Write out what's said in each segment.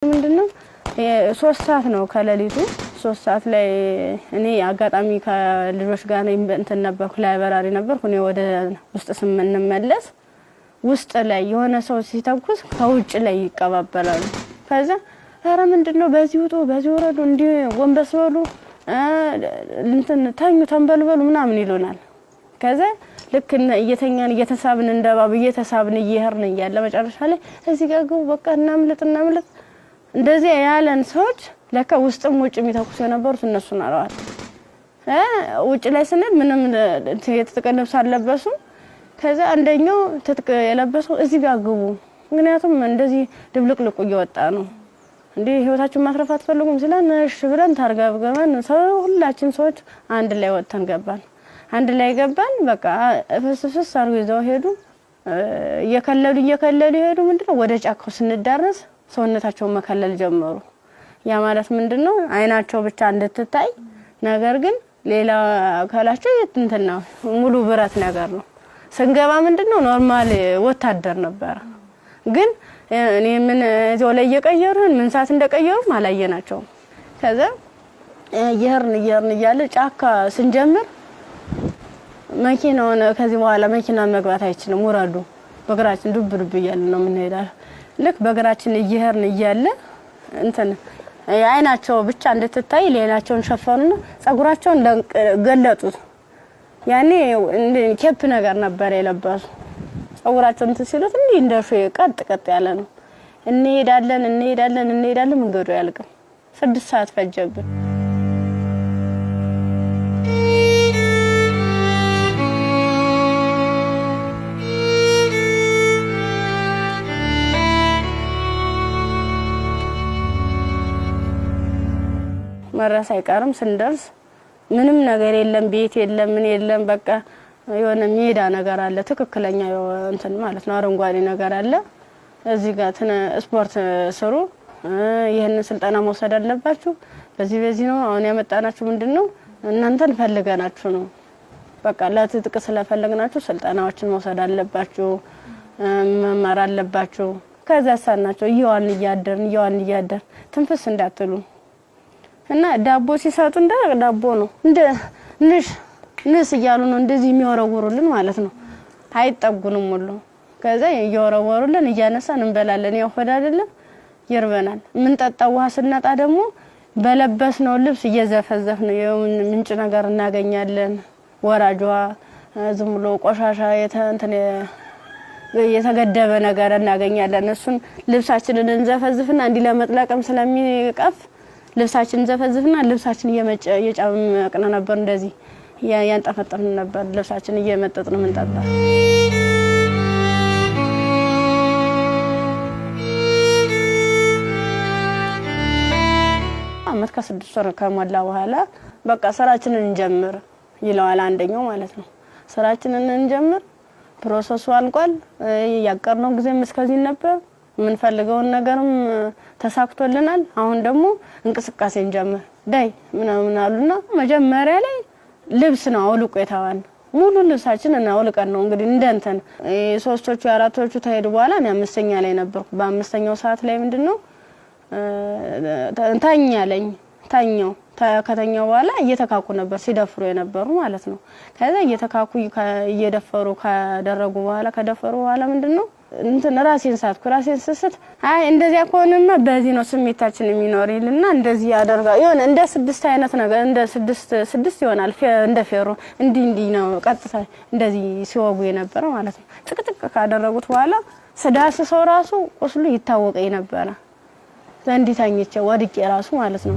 ምንድነው 3 ሰዓት ነው ከሌሊቱ 3 ሰዓት ላይ እኔ አጋጣሚ ከልጆች ጋር እንትን ነበርኩ፣ library ነበርኩ። እኔ ወደ ውስጥ ስንመለስ ውስጥ ላይ የሆነ ሰው ሲተኩስ ከውጭ ላይ ይቀባበላሉ። ከዛ ኧረ ምንድን ነው በዚህ ውጡ፣ በዚህ ውረዱ፣ እንዲህ ጎንበስ በሉ፣ እንትን ተኙ፣ ተንበልበሉ ምናምን ይሉናል። ከዛ ልክ እየተኛን እየተሳብን እንደባብ እየተሳብን እየሄድን እያለ መጨረሻ ላይ እዚህ ጋር ግቡ፣ በቃ እናምልጥ እናምልጥ እንደዚህ ያለን ሰዎች ለካ ውስጥም ውጭ የሚተኩሱ የነበሩት እነሱ ናረዋል። ውጭ ላይ ስንል ምንም የትጥቅ ልብስ አልለበሱም። ከዛ አንደኛው ትጥቅ የለበሰው እዚህ ጋር ግቡ፣ ምክንያቱም እንደዚህ ድብልቅልቁ እየወጣ ነው እንዴ ህይወታችሁን ማትረፍ አትፈልጉም ሲለን እሺ ብለን ታርገብገበን ሰው ሁላችን ሰዎች አንድ ላይ ወጥተን ገባን። አንድ ላይ ገባን። በቃ ፍስ ፍስ አድርገው ይዘው ሄዱ። እየከለሉ እየከለሉ ሄዱ። ምንድነው ወደ ጫካው ስንዳረስ ሰውነታቸውን መከለል ጀመሩ። ያ ማለት ምንድነው አይናቸው ብቻ እንድትታይ፣ ነገር ግን ሌላ አካላቸው እንትን ነው ሙሉ ብረት ነገር ነው። ስንገባ ምንድነው normal ወታደር ነበረ። ግን እኔ ምን እዚያው ላይ እየቀየሩን ምን ሰዓት እንደቀየሩም አላየናቸውም። ከዛ እየሄድን እየሄድን እያለ ጫካ ስንጀምር መኪናውን ከዚህ በኋላ መኪና መግባት አይችልም፣ ውረዱ፣ በእግራችን ዱብ ዱብ እያለ ነው የምንሄዳል። ልክ በእግራችን እየሄድን እያለ እንትን አይናቸው ብቻ እንድትታይ ሌላቸውን ሸፈኑና ጸጉራቸውን ገለጡት። ያኔ cap ነገር ነበር የለበሱ። ጸጉራቸውን እንትን ሲሉት እንዲህ እንደ ቀጥ ቀጥ ያለ ነው። እንሄዳለን እንሄዳለን እንሄዳለን፣ መንገዱ አያልቅም። 6 ሰዓት ፈጀብን። መድረስ አይቀርም። ስንደርስ ምንም ነገር የለም፣ ቤት የለም፣ ምን የለም። በቃ የሆነ ሜዳ ነገር አለ፣ ትክክለኛ እንትን ማለት ነው፣ አረንጓዴ ነገር አለ። እዚህ ጋር ስፖርት ስሩ፣ ይህንን ስልጠና መውሰድ አለባችሁ። በዚህ በዚህ ነው አሁን ያመጣናችሁ። ምንድን ነው እናንተን ፈልገናችሁ ነው። በቃ ለትጥቅ ስለፈለግናችሁ ስልጠናዎችን መውሰድ አለባችሁ፣ መማር አለባችሁ። ከዛ ሳናቸው እየዋልን እያደርን እየዋልን እያደርን ትንፍስ እንዳትሉ እና ዳቦ ሲሰጡ እንደ ዳቦ ነው እንደ ንሽ ንስ እያሉ ነው እንደዚህ የሚወረውሩልን ማለት ነው። አይጠጉንም ሁሉ ከዛ እየወረወሩልን እያነሳን እንበላለን። ያው ሆድ አይደለም ይርበናል። የምንጠጣው ውሃ ስናጣ ደግሞ በለበስነው ልብስ እየዘፈዘፍ ነው ምንጭ ነገር እናገኛለን። ወራጇ ዝም ብሎ ቆሻሻ እንትን የተገደበ ነገር እናገኛለን። እሱን ልብሳችንን እንዘፈዝፍና እንዲህ ለመጥለቅም ስለሚቀፍ ልብሳችን ዘፈዝፍና ልብሳችን እየጨመቅን ነበር። እንደዚህ ያንጠፈጠፍን ነበር። ልብሳችን እየመጠጥን ምንጠጣ። አመት ከ6 ወር ከሞላ በኋላ በቃ ስራችንን እንጀምር ይለዋል አንደኛው ማለት ነው። ስራችንን እንጀምር፣ process ኡ አልቋል። ያቀርነው ጊዜም እስከዚህ ነበር። የምንፈልገውን ነገርም ተሳክቶልናል። አሁን ደግሞ እንቅስቃሴ እንጀምር ዳይ ምናምን አሉና መጀመሪያ ላይ ልብስ ነው አውልቆ የተባለ ሙሉ ልብሳችን እና አውልቀን ነው እንግዲህ እንደ እንትን ሶስቶቹ አራቶቹ ተሄዱ በኋላ እኔ አምስተኛ ላይ ነበርኩ። በአምስተኛው ሰዓት ላይ ምንድነው ተኛ አለኝ። ተኛው። ከተኛው በኋላ እየተካኩ ነበር ሲደፍሩ የነበሩ ማለት ነው። ከዛ እየተካኩ እየደፈሩ ካደረጉ በኋላ ከደፈሩ በኋላ ምንድነው እንትን ራሴን ሳትኩ። ራሴን ስስት አይ እንደዚያ ከሆነማ በዚህ ነው ስሜታችን የሚኖር ይልና እንደዚህ ያደርጋል። የሆነ እንደ ስድስት አይነት ነገር እንደ ስድስት ስድስት ይሆናል እንደ ፌሮ እንዲህ እንዲህ ነው ቀጥታ እንደዚህ ሲወጉ የነበረ ማለት ነው። ጥቅጥቅ ካደረጉት በኋላ ስዳስሰው ራሱ ቁስሉ ይታወቀኝ ነበረ። እንዲህ ተኝቼ ወድቄ ራሱ ማለት ነው።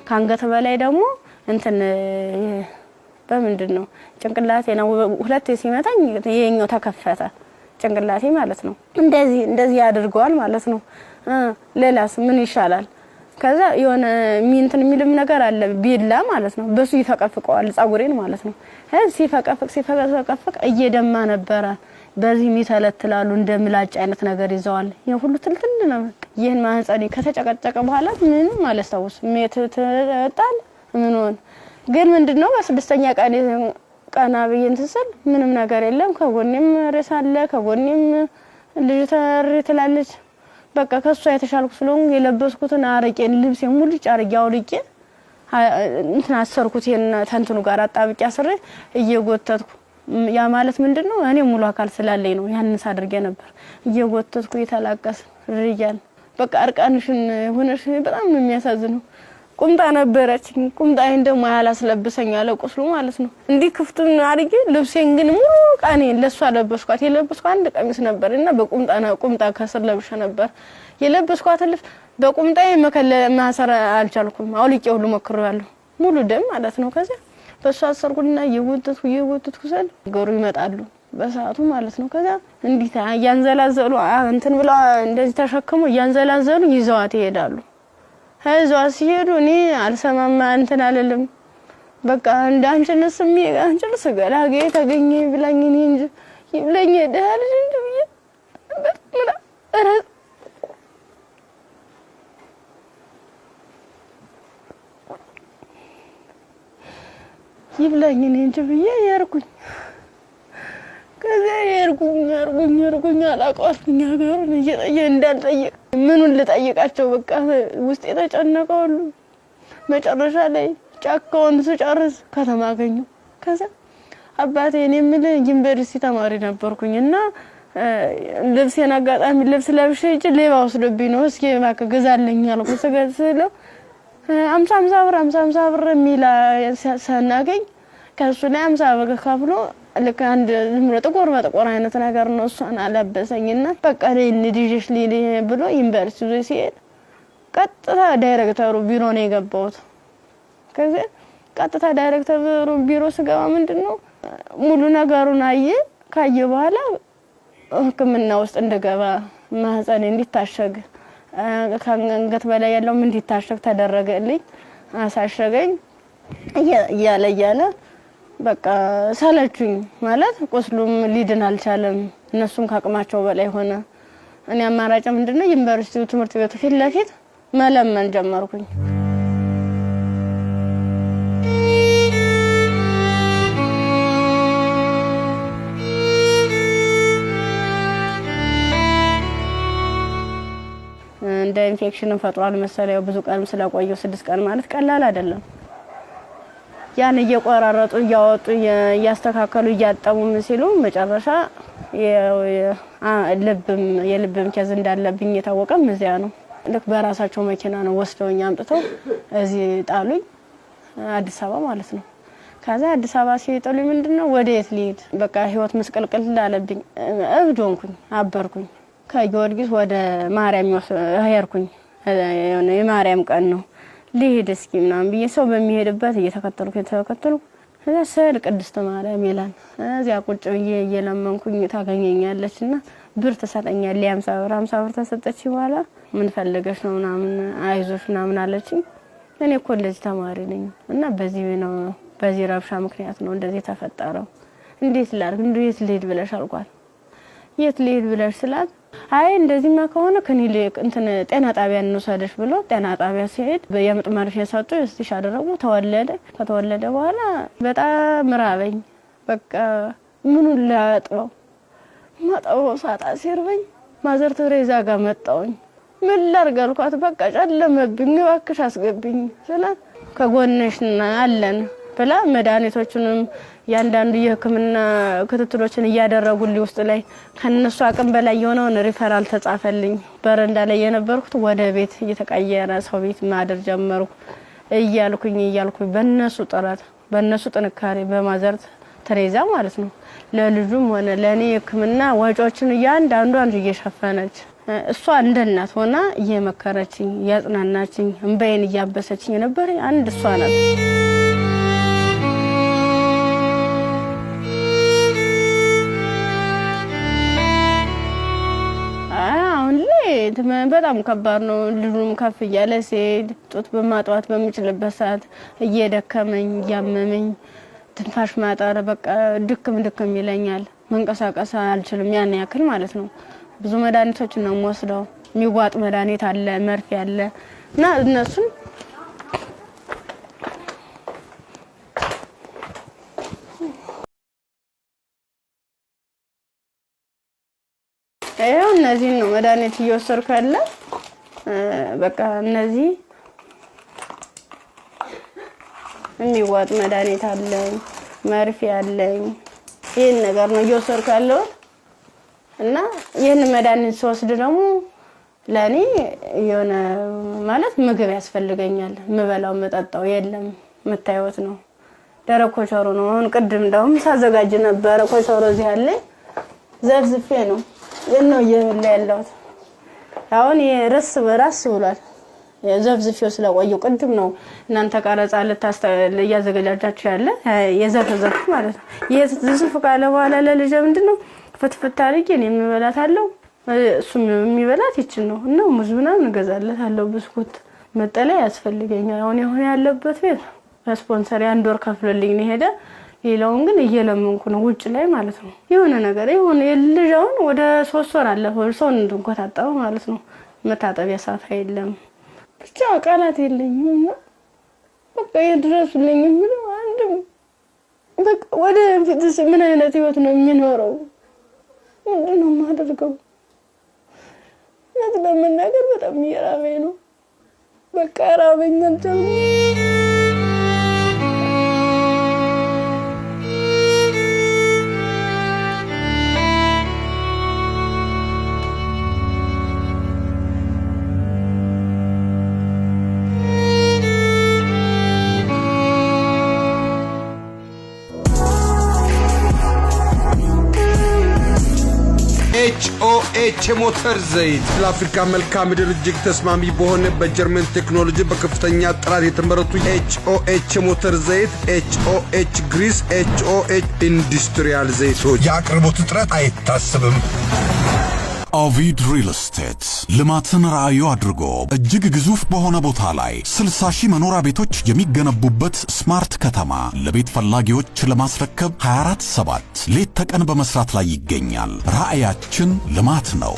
ከአንገት በላይ ደግሞ እንትን በምንድን ነው ጭንቅላቴ ነው ሁለቴ ሲመታኝ ይሄኛው ተከፈተ ጭንቅላቴ ማለት ነው። እንደዚህ እንደዚህ ያድርገዋል ማለት ነው። ሌላስ ምን ይሻላል? ከዛ የሆነ እንትን የሚልም ነገር አለ ቢላ ማለት ነው። በሱ ይፈቀፍቀዋል ጸጉሬን ማለት ነው። ሲፈቀፍቅ ሲፈቀፍቅ እየደማ ነበረ። በዚህ የሚተለትላሉ እንደ ምላጭ አይነት ነገር ይዘዋል። ይሄ ሁሉ ትልትል ነው። ይህን ማህፀኔ ከተጨቀጨቀ በኋላ ምንም አላስታውስም። ጣል ምን ሆነ ግን ምንድነው በስድስተኛ ቀን ቀና ብዬ እንትን ስል ምንም ነገር የለም። ከጎኔም ሬሳ አለ፣ ከጎኔም ልጅ ተሪ ትላለች። በቃ ከሷ የተሻልኩ ስለሆንኩ የለበስኩትን አረቄን ልብሴን ሙልጭ አርጌ አውልቄ እንትን አሰርኩት። ይሄን ተንትኑ ጋር አጣብቄ አስሬ እየጎተትኩ ያ ማለት ምንድነው እኔ ሙሉ አካል ስላለኝ ነው ያንን ሳድርጌ ነበር። እየጎተትኩ እየተላቀስ ርያል በቃ እርቃንሽን ሆነሽ በጣም ነው የሚያሳዝነው። ቁምጣ ነበረችኝ። ቁምጣዬን ደግሞ ያላስለብሰኝ አለ ቁስሉ ማለት ነው። እንዲህ ክፍቱን አድርጌ ልብሴን ግን ሙሉ ቃኔን ለሷ ለበስኳት። የለበስኳት አንድ ቀሚስ ነበር እና በቁምጣ ቁምጣ ከስር ለብሼ ነበር የለበስኳትን ልብስ በቁምጣዬ ማሰር አልቻልኩም። አውልቄ ሁሉ ሞክሬያለሁ። ሙሉ ደም ማለት ነው። ከዚያ በሷ አሰርኩና እየጎተትኩ እየጎተትኩ ስል ገሩ ይመጣሉ በሰዓቱ ማለት ነው። ከዚያ እንዲህ እያንዘላዘሉ እንትን ብለው እንደዚህ ተሸክመው እያንዘላዘሉ ይዘዋት ይሄዳሉ። ይዘዋት ሲሄዱ እኔ አልሰማማ እንትን አልልም። በቃ እንደ አንቺንስ አንቺንስ ገላጌ ተገኘ ብላኝ እኔ እንጂ ይብለኝ ደህና ልጅ እንጂ ብዬ በጣም ይብላኝ እኔ እንጂ ብዬ የርኩኝ። ከዚያ የርኩኝ የርኩኝ የርኩኝ አላውቀዋልኩኝ ሀገሩን እየጠየ እንዳልጠይቅ ምኑን ልጠይቃቸው በቃ ውስጥ የተጨነቀ ሁሉ መጨረሻ ላይ ጫካውን ስጨርስ ከተማ አገኘሁ። ከዛ አባቴ እኔ የምልህ ዩኒቨርሲቲ ተማሪ ነበርኩኝ እና ልብሴን አጋጣሚ ልብስ ለብሼ ሂጅ ሌባ ወስዶብኝ ነው፣ እስኪ እባክህ ግዛልኝ አልኩት። ስለው 50 50 ብር 50 50 ብር የሚል ስናገኝ ከእሱ ላይ 50 ብር ከፍሎ ልክ አንድ ዝም ብሎ ጥቁር በጥቁር አይነት ነገር ነው። እሷን አለበሰኝና በቃ ልይዤሽ ልሂድ ብሎ ዩኒቨርሲቲ ይዞ ሲሄድ ቀጥታ ዳይሬክተሩ ቢሮ ነው የገባሁት። ከዚያ ቀጥታ ዳይሬክተሩ ቢሮ ስገባ ምንድን ነው ሙሉ ነገሩን አየ። ካየ በኋላ ሕክምና ውስጥ እንድገባ ማህፀኔ እንዲታሸግ ከአንገት በላይ ያለውም እንዲታሸግ ተደረገልኝ። አሳሸገኝ። እያለ እያለ በቃ ሰለቹኝ ማለት ቁስሉም ሊድን አልቻለም። እነሱም ከአቅማቸው በላይ ሆነ። እኔ አማራጭ ምንድነው ዩኒቨርሲቲው ትምህርት ቤቱ ፊት ለፊት መለመን ጀመርኩኝ። እንደ ኢንፌክሽንን ፈጥሯል መሰለኝ። ብዙ ቀንም ስለቆየው 6 ቀን ማለት ቀላል አይደለም። ያን እየቆራረጡ እያወጡ እያስተካከሉ እያጠቡ ምን ሲሉ መጨረሻ ልብም የልብም case እንዳለብኝ የታወቀም እዚያ ነው። ልክ በራሳቸው መኪና ነው ወስደውኝ አምጥተው እዚህ ጣሉኝ፣ አዲስ አበባ ማለት ነው። ከዛ አዲስ አበባ ሲጥሉኝ ምንድነው ወደ የት ልሂድ? በቃ ህይወት ምስቅልቅል አለብኝ። እብድ ሆንኩኝ፣ አበርኩኝ። ከጊዮርጊስ ወደ ማርያም ሄድኩኝ። የማርያም ቀን ነው ልሂድ እስኪ ምናምን ብዬ ሰው በሚሄድበት እየተከተልኩ እየተከተልኩ እዚያ ስዕል ቅድስት ማርያም ይላል። እዚያ ቁጭ ብዬ እየለመንኩኝ ታገኘኛለች እና ብር ትሰጠኛለች። 50 ብር 50 ብር ተሰጠች። በኋላ ምን ፈልገሽ ነው ምናምን አይዞሽ ምናምን አለችኝ። እኔ እኮ እንደዚህ ተማሪ ነኝ እና በዚህ ነው በዚህ ረብሻ ምክንያት ነው እንደዚህ የተፈጠረው። እንዴት ላድርግ እንዴት ልሂድ ብለሽ አልኳት። የት ልሂድ ብለሽ ስላት አይ እንደዚህማ ከሆነ ክሊኒክ እንትን ጤና ጣቢያ እንውሰድሽ ብሎ ጤና ጣቢያ ሲሄድ የምጥ መርፌ ሰጡ፣ stitch አደረጉ። ተወለደ። ከተወለደ በኋላ በጣም ራበኝ። በቃ ምኑን ላጥበው ማጠበው ሳጣ ሲርበኝ ማዘር ቴሬዛ ጋር መጣውኝ። ምን ላድርግ አልኳት። በቃ ጨለመብኝ፣ እባክሽ አስገብኝ ስላት ከጎንሽ አለን ብላ መድኃኒቶቹንም ያንዳንዱ የሕክምና ክትትሎችን እያደረጉልኝ ውስጥ ላይ ከነሱ አቅም በላይ የሆነውን ሪፈራል ተጻፈልኝ። በረንዳ ላይ የነበርኩት ወደ ቤት እየተቀየረ ሰው ቤት ማደር ጀመርኩ። እያልኩኝ እያልኩኝ በነሱ ጥረት በነሱ ጥንካሬ በማዘር ቴሬዛ ማለት ነው ለልጁም ሆነ ለእኔ የሕክምና ወጪዎችን እያንዳንዷን እየሸፈነች እሷ እንደ እናት ሆና እየመከረችኝ እያጽናናችኝ እምባዬን እያበሰችኝ የነበረ አንድ እሷ ናት። አሁን ላይ በጣም ከባድ ነው። ልጁም ከፍ እያለ ሲሄድ ጡት በማጥባት በምችልበት ሰዓት እየደከመኝ እያመመኝ ትንፋሽ ማጠር በቃ ድክም ድክም ይለኛል። መንቀሳቀስ አልችልም፣ ያን ያክል ማለት ነው። ብዙ መድኃኒቶችን ነው የምወስደው። የሚዋጥ መድኃኒት አለ፣ መርፌ አለ እና እነሱን ይኸው እነዚህን ነው መድኃኒት እየወሰድኩ ያለ። በቃ እነዚህ የሚዋጥ መድኃኒት አለኝ፣ መርፌ አለኝ። ይህን ነገር ነው እየወሰድኩ ያለሁት እና ይህን መድኃኒት ስወስድ ደግሞ ለእኔ የሆነ ማለት ምግብ ያስፈልገኛል። የምበላው የምጠጣው የለም። የምታዩት ነው፣ ደረቅ ኮቸሮ ነው። አሁን ቅድም እንደውም ሳዘጋጅ ነበረ ኮቸሮ እዚህ አለኝ፣ ዘፍዝፌ ነው ይህን ነው እየበላ ያለሁት። አሁን ርስ በራስ ብሏል። ዘፍዝፌው ስለቆየው ቅድም ነው እናንተ ቀረጻ እያዘገጃጃችሁ ያለ የዘፍዘፍ ማለት ነው። ዝፍ ካለ በኋላ ለልጄ ምንድን ነው ፍትፍት አድርጌ እኔ የምበላት አለው እሱም የሚበላት ይችን ነው እና ሙዝ ምናምን እገዛለታለሁ። ብስኩት፣ መጠለያ ያስፈልገኛል። አሁን የሆነ ያለበት ቤት ስፖንሰር የአንድ ወር ከፍሎልኝ ነው የሄደ። ሌላውን ግን እየለመንኩ ነው ውጭ ላይ ማለት ነው። የሆነ ነገር የሆነ የልጅ አሁን ወደ 3 ወር አለፈው ሰውን እንድንኮታጠበው ማለት ነው። መታጠቢያ ሳፋ የለም። ብቻ ቃላት የለኝም እና በቃ የድረሱልኝ የምለው አንድም በቃ ወደ ፊትስ ምን አይነት ህይወት ነው የሚኖረው? ምንድን ነው የማደርገው? እውነት ለመናገር በጣም እየራበኝ ነው። በቃ ራበኝ አልቻልኩም። ኤች የሞተር ዘይት ለአፍሪካ መልክዓ ምድር እጅግ ተስማሚ በሆነ በጀርመን ቴክኖሎጂ በከፍተኛ ጥራት የተመረቱ ኤች የሞተር ዘይት፣ ኤች grease፣ ኤች industrial ዘይቶች የአቅርቦት እጥረት አይታሰብም። ኦቪድ ሪል ስቴት ልማትን ራዕዩ አድርጎ እጅግ ግዙፍ በሆነ ቦታ ላይ 60 ሺህ መኖሪያ ቤቶች የሚገነቡበት smart ከተማ ለቤት ፈላጊዎች ለማስረከብ 24/7 ሌት ተቀን በመስራት ላይ ይገኛል። ራዕያችን ልማት ነው።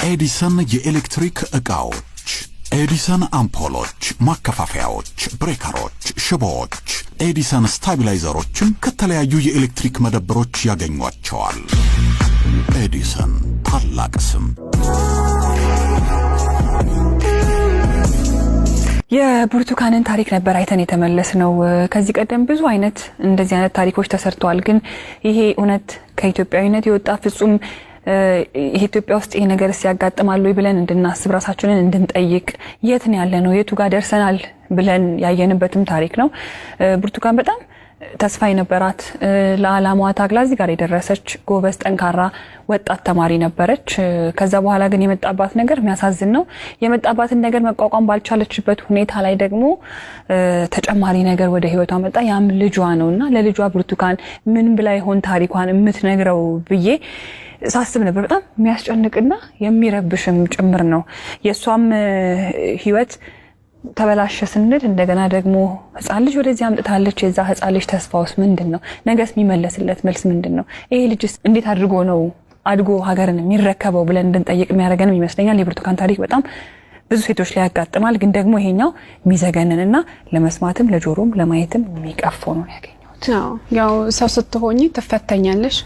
ኤዲሰን የኤሌክትሪክ ዕቃዎች፣ ኤዲሰን አምፖሎች፣ ማከፋፈያዎች፣ breaker ኦች፣ ሽቦዎች፣ ኤዲሰን stabilizer ኦችን ከተለያዩ የኤሌክትሪክ መደብሮች ያገኟቸዋል። ኤዲሰን ታላቅ ስም። የብርቱካንን ታሪክ ነበር አይተን የተመለስ ነው። ከዚህ ቀደም ብዙ አይነት እንደዚህ አይነት ታሪኮች ተሰርተዋል። ግን ይሄ እውነት ከኢትዮጵያዊነት የወጣ ፍጹም ኢትዮጵያ ውስጥ ይሄ ነገር ያጋጥማል ወይ ብለን እንድናስብ ራሳችንን እንድንጠይቅ የት ነው ያለ ነው የቱ ጋር ደርሰናል ብለን ያየንበትም ታሪክ ነው። ብርቱካን በጣም ተስፋ የነበራት ለዓላማዋ ታግላ እዚህ ጋር የደረሰች ጎበዝ፣ ጠንካራ ወጣት ተማሪ ነበረች። ከዛ በኋላ ግን የመጣባት ነገር የሚያሳዝን ነው። የመጣባትን ነገር መቋቋም ባልቻለችበት ሁኔታ ላይ ደግሞ ተጨማሪ ነገር ወደ ሕይወቷ መጣ። ያም ልጇ ነው እና ለልጇ ብርቱካን ምን ብላ ይሆን ታሪኳን የምትነግረው ብዬ ሳስብ ነበር። በጣም የሚያስጨንቅና የሚረብሽም ጭምር ነው። የእሷም ሕይወት ተበላሸ ስንል እንደገና ደግሞ ህፃን ልጅ ወደዚህ አምጥታለች። የዛ ህፃን ልጅ ተስፋውስ ምንድን ነው? ነገስ የሚመለስለት መልስ ምንድን ነው? ይሄ ልጅስ እንዴት አድርጎ ነው አድጎ ሀገርን የሚረከበው ብለን እንድንጠይቅ የሚያደርገንም ይመስለኛል። የብርቱካን ታሪክ በጣም ብዙ ሴቶች ላይ ያጋጥማል። ግን ደግሞ ይሄኛው የሚዘገንንና ለመስማትም ለጆሮም ለማየትም የሚቀፈው ነው ያገኘሁት። ያው ሰው ስትሆኚ ትፈተኛለሽ።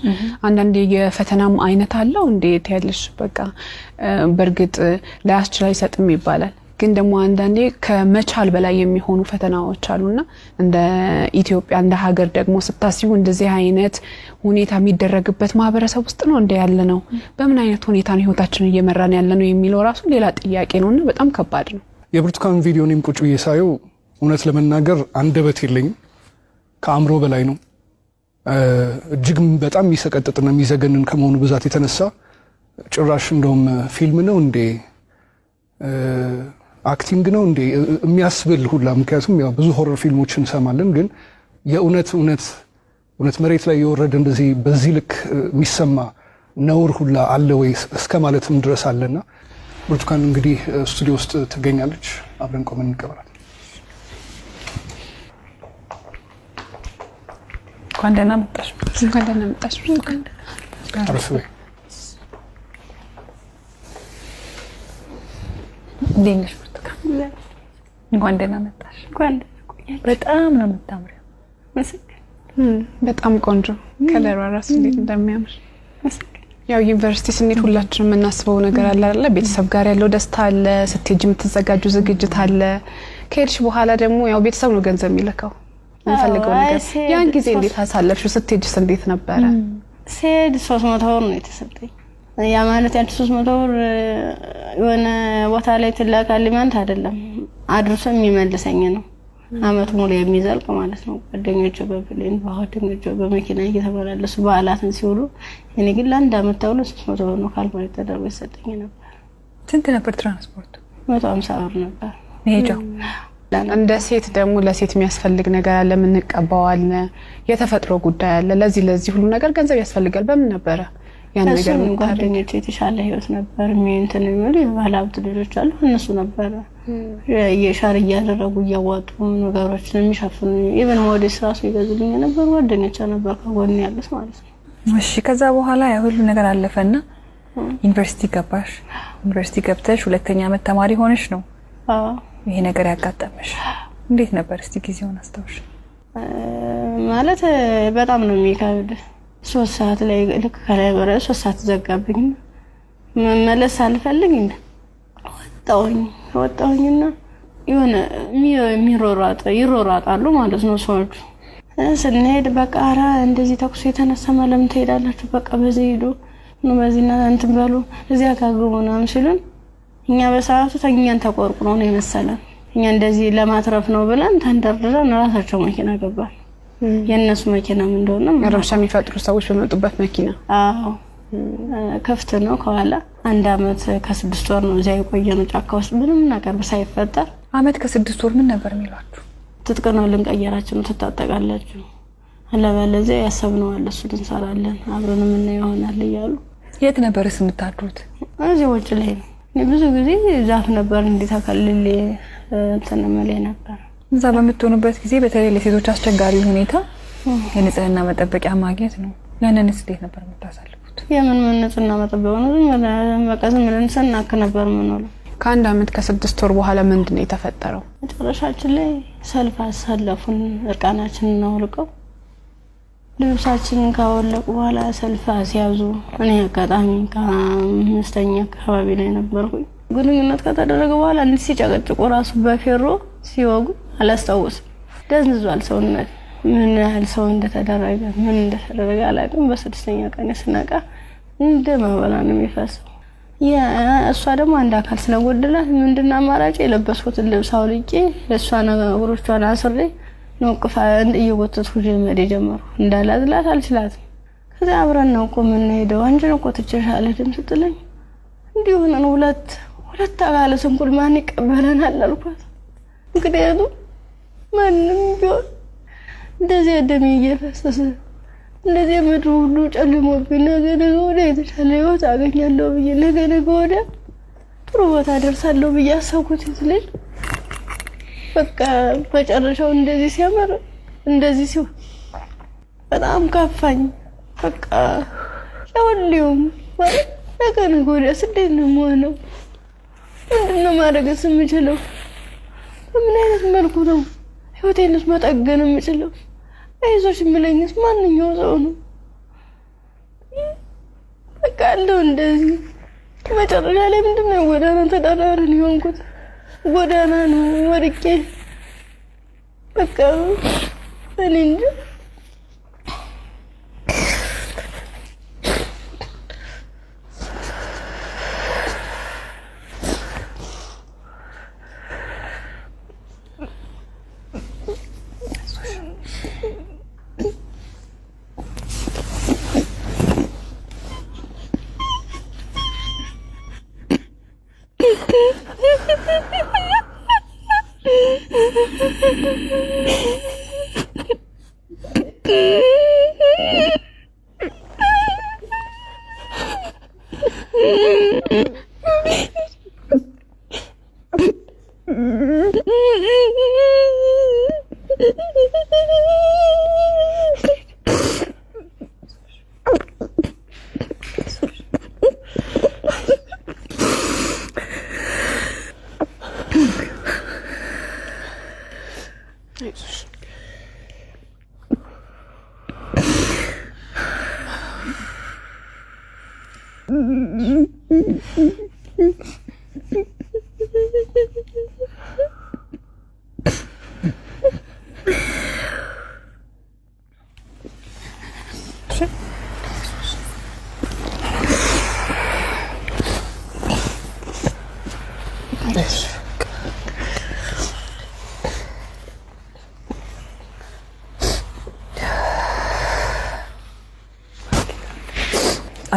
አንዳንዴ የፈተናም አይነት አለው እንዴት ያለሽ በቃ በእርግጥ ላያስችል አይሰጥም ይባላል። ግን ደግሞ አንዳንዴ ከመቻል በላይ የሚሆኑ ፈተናዎች አሉና እንደ ኢትዮጵያ እንደ ሀገር ደግሞ ስታስቡ እንደዚህ አይነት ሁኔታ የሚደረግበት ማህበረሰብ ውስጥ ነው እንደ ያለ ነው። በምን አይነት ሁኔታ ነው ህይወታችንን እየመራን ያለ ነው የሚለው ራሱ ሌላ ጥያቄ ነውና በጣም ከባድ ነው። የብርቱካን ቪዲዮ እኔም ቁጭ ብዬ ሳየው እውነት ለመናገር አንደበት የለኝም። ከአእምሮ በላይ ነው። እጅግ በጣም የሚሰቀጥጥና የሚዘገንን ከመሆኑ ብዛት የተነሳ ጭራሽ እንደውም ፊልም ነው እንዴ acting ነው እንዴ የሚያስብል ሁላ። ምክንያቱም ያው ብዙ horror ፊልሞች እንሰማለን፣ ግን የእውነት እውነት እውነት መሬት ላይ የወረደ እንደዚህ በዚህ ልክ የሚሰማ ነውር ሁላ አለ ወይ እስከ ማለትም ድረስ አለና ብርቱካን እንግዲህ ስቱዲዮ ውስጥ ትገኛለች። አብረን ቆመን እንቀበላለን። እንኳን ደህና መጣሽ። እንኳን ደህና መጣሽ። አረፍ በይ። እንዴት ነሽ ብርቱካን? እንኳን ደህና መጣሽ። በጣም ነው የምታምሪው። በጣም ቆንጆ ከለሯ ራሱ እንዴት እንደሚያምር። ያው ዩኒቨርሲቲ ስንሄድ ሁላችንም የምናስበው ነገር አለ አይደለ? ቤተሰብ ጋር ያለው ደስታ አለ፣ ስትሄጂ የምትዘጋጁ ዝግጅት አለ። ከሄድሽ በኋላ ደግሞ ያው ቤተሰብ ነው ገንዘብ የሚልከው የምፈልገው ነገር። ያን ጊዜ እንዴት አሳለፍሽው? ስትሄጂስ እንዴት ነበረ? ስሄድ 300 ብር ነው የተሰጠኝ። ያ ማለት ያንቺ 300 ብር የሆነ ቦታ ላይ ትላካልኝ ማለት አይደለም፣ አድርሶ የሚመልሰኝ ነው። አመት ሙሉ የሚዘልቅ ማለት ነው። ጓደኞቼ በ plane ጓደኞቼ በመኪና እየተመላለሱ በዓላትን ሲውሉ፣ እኔ ግን ለአንድ አመት ተብሎ 300 ብር ነው calculate ተደርጎ የተሰጠኝ ነበር። ስንት ነበር ትራንስፖርቱ? 150 ብር ነበር መሄጃው። እንደ ሴት ደግሞ ለሴት የሚያስፈልግ ነገር አለ፣ የምንቀባው አለ፣ የተፈጥሮ ጉዳይ አለ። ለዚህ ለዚህ ሁሉ ነገር ገንዘብ ያስፈልጋል። በምን ነበረ ያን ነገር እሱም ጓደኞቼ የተሻለ ህይወት ነበር እንትን የሚሉ የባለ ሀብት ልጆች አሉ። እነሱ ነበረ የ share እያደረጉ እያዋጡ ነገሮችን የሚሸፍኑ even ሞዴስ ራሱ ይገዙልኝ የነበሩ ጓደኞቼ ነበር ከጎን ያሉት ማለት ነው። እሺ፣ ከዛ በኋላ ያ ሁሉ ነገር አለፈና ዩኒቨርሲቲ ገባሽ። ዩኒቨርሲቲ ገብተሽ ሁለተኛ አመት ተማሪ ሆነሽ ነው ይሄ ነገር ያጋጠመሽ። እንዴት ነበር እስቲ ጊዜውን አስታውሽ? ማለት በጣም ነው የሚከብድ። 3 ሰዓት ላይ ልክ ከላይ በረ 3 ሰዓት ዘጋብኝ። መመለስ አልፈልግ ወጣሁኝና የሆነ የሚሮሯጥ ይሮሯጣሉ ማለት ነው ሰዎቹ። ስንሄድ በቃ ኧረ እንደዚህ ተኩስ የተነሳ ለምን ትሄዳላችሁ? በቃ በዚህ ሂዱ በዚህና እንትን በሉ እዚያ ጋር ግቡ ምናምን ሲሉን እኛ በሰዓቱ ተኛን ተቆርቁሮ ነው የመሰለን። እኛ እንደዚህ ለማትረፍ ነው ብለን ተንደርድረን ራሳቸው መኪና ገባን። የእነሱ መኪናም እንደሆነ ረብሻ የሚፈጥሩ ሰዎች በመጡበት መኪና። አዎ ክፍት ነው ከኋላ። 1 አመት ከ6 ወር ነው እዚያ የቆየነው ጫካ ውስጥ ምንም ነገር ሳይፈጠር። አመት ከ6 ወር ምን ነበር የሚሏችሁ? ትጥቅ ነው ልንቀየራችሁ ነው፣ ትታጠቃላችሁ፣ አለበለዚያ ያሰብነው አለ እሱን እንሰራለን አብረን የምናየው ይሆናል እያሉ። የት ነበርስ የምታድሩት? እዚህ ውጭ ላይ ነው። ብዙ ጊዜ ዛፍ ነበር እንዲህ ተከልሌ እንትን እምልህ ነበር። እዛ በምትሆኑበት ጊዜ በተለይ ለሴቶች አስቸጋሪ ሁኔታ የንጽህና መጠበቂያ ማግኘት ነው። ያንንስ እንዴት ነበር የምታሳልፉት? የምን ምን ንጽህና መጠበቂያ ነው? በቃ ዝም ብለን ስናክ ነበር የምንውለው። ከ1 አመት ከ6 ወር በኋላ ምንድን ነው የተፈጠረው? መጨረሻችን ላይ ሰልፍ አሳለፉን። እርቃናችንን አውልቀው ልብሳችንን ካወለቁ በኋላ ሰልፍ አስያዙ። እኔ አጋጣሚ ከ5ኛ አካባቢ ላይ ነበርኩኝ። ግንኙነት ከተደረገ በኋላ እንዲህ ሲጨቀጭቁ ራሱ በፌሮ ሲወጉ አላስታውስም። ደንዝዟል ሰውነት። ምን ያህል ሰው እንደተደረገ ምን እንደተደረገ አላውቅም። በ6ኛ ቀን ስነቃ እንደ ማበላ ነው የሚፈሰው። እሷ ደግሞ አንድ አካል ስለጎደላት ምንድን አማራጭ የለበስኩትን ልብስ አውልቄ እሷን እግሮቿን አስሬ ነው ቅፋ እየጎተትኩ መሄድ የጀመርኩ። እንዳላዝላት አልችላትም። ከዚያ አብረን ነው እኮ የምንሄደው አንቺን እኮ ትቼሽ አልሄድም ስትለኝ እንዲህ ሆነን ሁለት አካለ ስንኩል ማን ይቀበለናል አልኳት። ምክንያቱም ማንም ቢሆን እንደዚህ ደሜ እየፈሰሰ እንደዚህ ምድሩ ሁሉ ጨልሞብኝ ነገ ነገ ወዲያ የተሻለ ህይወት አገኛለሁ ብዬ ነገ ነገ ወዲያ ጥሩ ቦታ ደርሳለሁ ብዬ አሰብኩት ልጅ በቃ መጨረሻው እንደዚህ ሲያምር እንደዚህ ሲሆን በጣም ከፋኝ። በቃ ለሁሉም ማለት ነገ ነገ ወዲያስ እንዴት ነው የምሆነው? ምንድን ነው ማድረግስ የምችለው? በምን አይነት መልኩ ነው ህይወቴንስ መጠገን የምችለው? አይዞሽ የምለኝስ ማንኛው ሰው ነው? በቃ አለው እንደዚህ። መጨረሻ ላይ ምንድን ነው ጎዳና ተዳዳሪ ነው የሆንኩት። ጎዳና ነው ወድቄ በቃ እኔ እንጃ።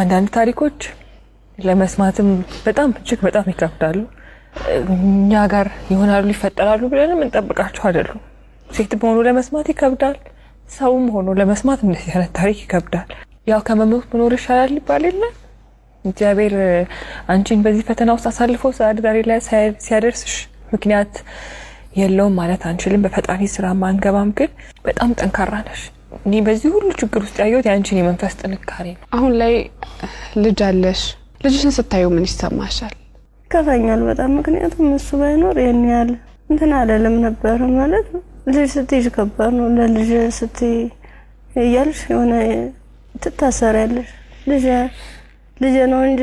አንዳንድ ታሪኮች ለመስማትም በጣም እጅግ በጣም ይከብዳሉ። እኛ ጋር ይሆናሉ ይፈጠራሉ ብለንም እንጠብቃቸው አይደሉም። ሴትም ሆኖ ለመስማት ይከብዳል። ሰውም ሆኖ ለመስማት እንደዚህ አይነት ታሪክ ይከብዳል። ያው ከመሞት መኖር ይሻላል ይባል የለ። እግዚአብሔር አንቺን በዚህ ፈተና ውስጥ አሳልፎ ዛሬ ላይ ሲያደርስሽ ምክንያት የለውም ማለት አንችልም። በፈጣሪ ስራ ማንገባም፣ ግን በጣም ጠንካራ ነሽ። እኔ በዚህ ሁሉ ችግር ውስጥ ያየሁት የአንቺን የመንፈስ ጥንካሬ ነው። አሁን ላይ ልጅ አለሽ። ልጅሽን ስታዩ ምን ይሰማሻል? ይከፋኛል በጣም ምክንያቱም እሱ ባይኖር ይሄን ያህል እንትን አለልም ነበረ። ማለት ልጅ ስትይዥ ከባድ ነው። ለልጅ ስትይ እያልሽ የሆነ ትታሰሪያለሽ። ልጅ ልጅ ነው እንጂ